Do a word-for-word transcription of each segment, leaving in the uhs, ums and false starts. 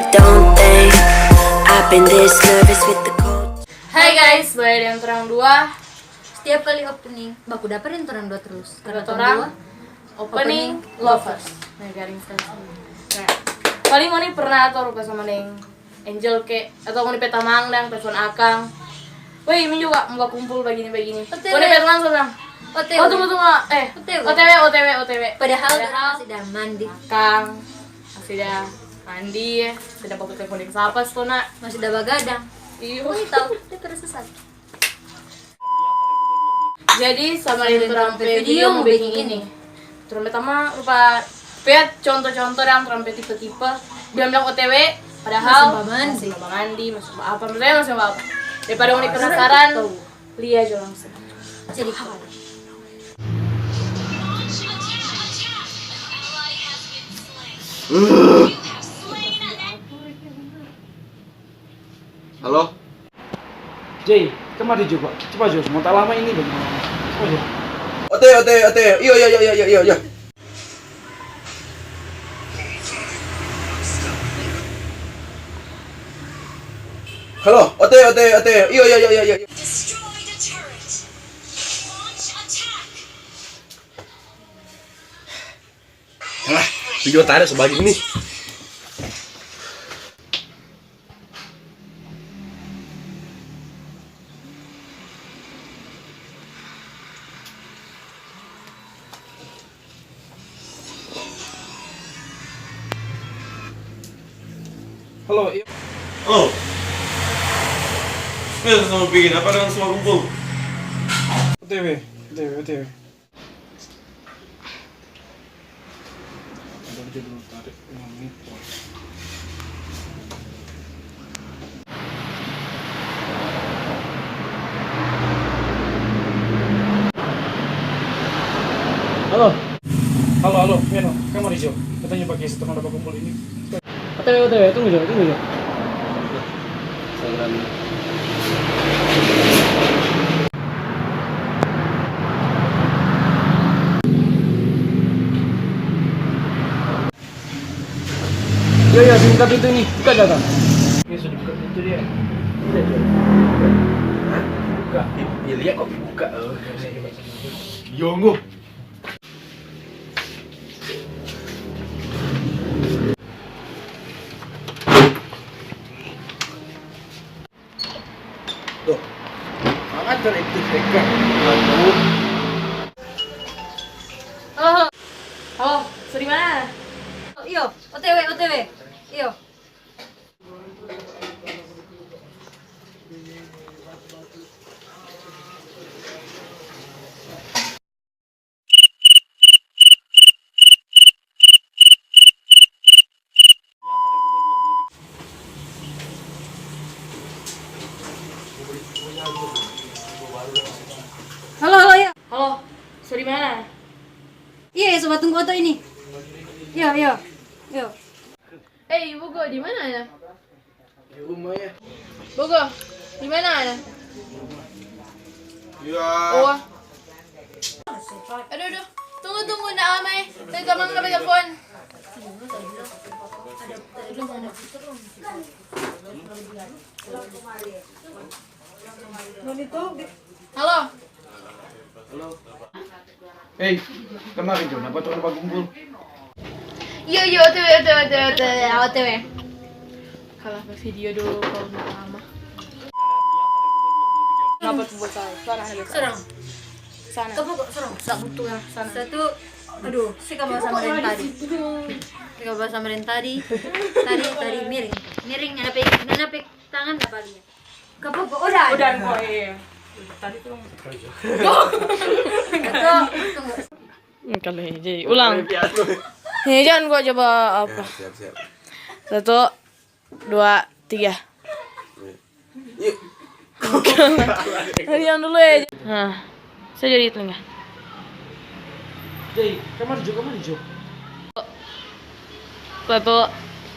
Don't think I've been this nervous with the cold. Hai guys, bale deng torang dua. Setiap kali opening, baku dapa deng torang dua terus. Karena torang dua opening lovers. Nah, garing sekali. Nah, paling ngoni pernah to rupa sama deng Angel ke, atau ngoni pe tamang dang, telepon akang. Weh, mi juga mo bakumpul bagini-bagini. O T W. Ngoni pe teman so bilang, O T W. Oh, tunggu, tunggu, eh, O T W. O T W, O T W, O T W. Padahal dorang masih da mandi. Akang masih da mandi, ya. Masih da baku telepon deng sapa, sto, nak? Masih da bagadang. Iyo. Ngoni tau, dia terus sesat. Jadi, sama deng torang pe video mo beking ini. Torang pe tamang rupa, pe contoh-contoh dang, torang pe tipe-tipe. Bilang-bilang O T W, padahal masih ba mandi. Masih ba mandi, masih ba apa, maksudnya masih ba apa. Daripada ngoni penasaran, lia jo langsung. Jadi, halo? Jay, kemari jo, Pak. Cepat jo, semua tak lama ini, Bang. Cepat jo. O T W, O T W, O T W. Iyo, iyo, iyo, iyo, iyo, iyo. Halo, O T W, O T W, O T W. Iyo, iyo, iyo, iyo, iyo. Alah, video tadi sebagi ini. Halo, iyo. Halo. Eh, sama bikin apa dengan semua kumpul? O T W, O T W, O T W. Ada aja dulu tarik monitor. Halo. Halo, halo, Meno, kamu di jo? Katanya pakai satu mana bakumpul ini. O T W, O T W, tunggu jo, tunggu jo. Yo, yo, buka pintu ni, buka dah, Kak. Ini sudah buka pintu dia. Buka. Hah? Buka. Dia, dia lihat kok buka. Oh, yo, nggo. Tuh, angkat dari itu, pegang. Aduh. Halo, halo. Halo, so di mana? Iyo, O T W, O T W. Iyo. Halo, halo, ya. Halo, so di mana? Iya, ya, sobat tunggu oto ini. Iya, iya, iya. Eh, Ibu Go, di mana ya? Di rumah ya. Bogo, di mana ada? Ya. Oh. Aduh, aduh. Tunggu, tunggu, nda amai. Tadi tamang nda telepon. Halo. Halo. Hei, kemari jo, napa torang bakumpul? Iyo, iyo, O T W, O T W, O T W, O T W, O T W. Kalah video dulu, kalo udah lama. Kenapa tuh buat saya? Sana, sana. Sana. Sana. Satu, aduh, si kabal sama den tadi. Si kabal sama den tadi. Tadi, tadi miring. Miring, nda pe, nda pe tangan nda bali. Kapoko, udah. Udah, kok, iya. Tadi tuh. Tunggu. Kali, jadi ulang. Nih, jangan gua coba apa. Ya, siap, siap. Satu, dua, tiga. Yuk. Tadi yang dulu ya. Nah, saya jadi telinga. Jay, kamar hijau, kamar hijau. Satu,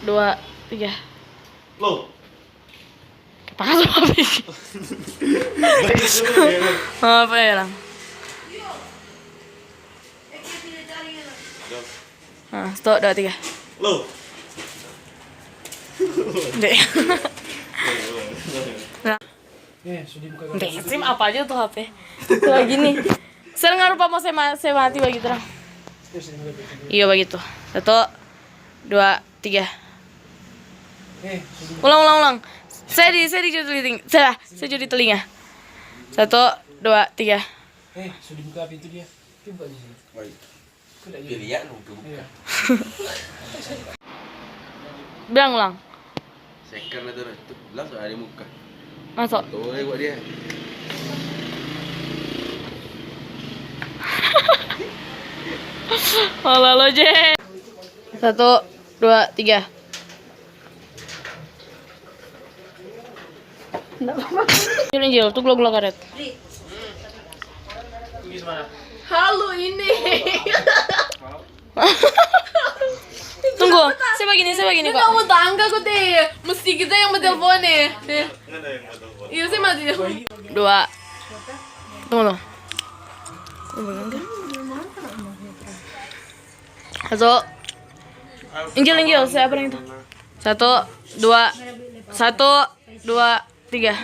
dua, tiga. Lo. Panas apa sih? Apa ya, Lang? Nah, satu, dua, tiga. Lo. Deh. Nah. Deh, sim apa aja tuh H P. Tuh gini. Sering nggak lupa mau saya ma-, saya mati bagi terang. Iya begitu. Satu, dua, tiga. Ulang, ulang, ulang. Saya di, saya di jodi telinga. Saya, saya jodi telinga. Satu, dua, tiga. Eh, sudah buka pintu dia. Coba di sini. Baik. Pilihan untuk buka. Bilang ulang. Second itu tuh, langsung ada di muka. Masuk. Tuh, buat dia. Malah lo, je. Satu, dua, tiga. Injil, Injil, tuh gula-gula karet. Halu ini. Tunggu, saya begini, saya begini kok. Nggak mau tangga kok deh. Mesti kita yang mau telepon nih. Iya, saya mati. Dua. Tunggu, tunggu. Satu. Injil, Injil, saya apa itu? Satu, dua, satu, dua, tiga.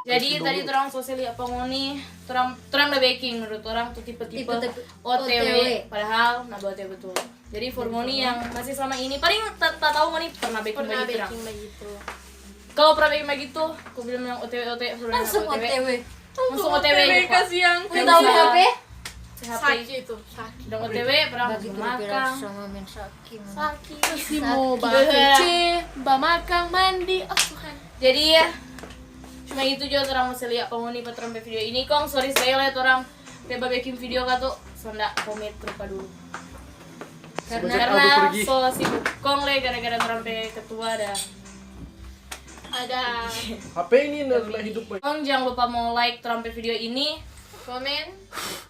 Jadi tadi torang so se lia pa ngoni, torang, torang da beking menurut torang tu tipe-tipe O T W, padahal na ba O T W betul. Jadi for ngoni yang masih selama ini, paling ta-, ta tau ngoni pernah beking bagitu. Kalau pernah beking bagitu, aku bilang yang O T W, O T W, langsung O T W. Langsung O T W, kasiang. Udah tahu H P? Saki itu, saki. Dong O T W, padahal bagi makan. Sama main saki. Saki. Terus di mau ba P C, ba makan, mandi. Oh Tuhan. Jadi ya, cuma itu jo torang mo se lia pa ngoni pa torang pe video ini. Kong sorry sekali ya torang pe ba beking video ka tu sonda komit rupa dulu. Karena so sibuk kong le gara-gara torang pe ketua ada. Ada. H P ini adalah hidup. Kong jangan lupa mo like torang pe video ini. Komen.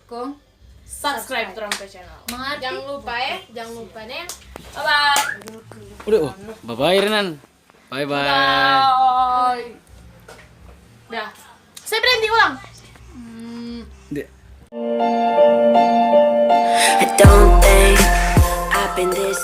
Kong. Subscribe torang pe channel. Mengerti? Jangan lupa eh, jangan lupa nih. Bye bye. Udah, oh, bye bye Renan. Bye bye. Bye. Dah. Saya berhenti ulang. Hmm. Di- I don't think I've been this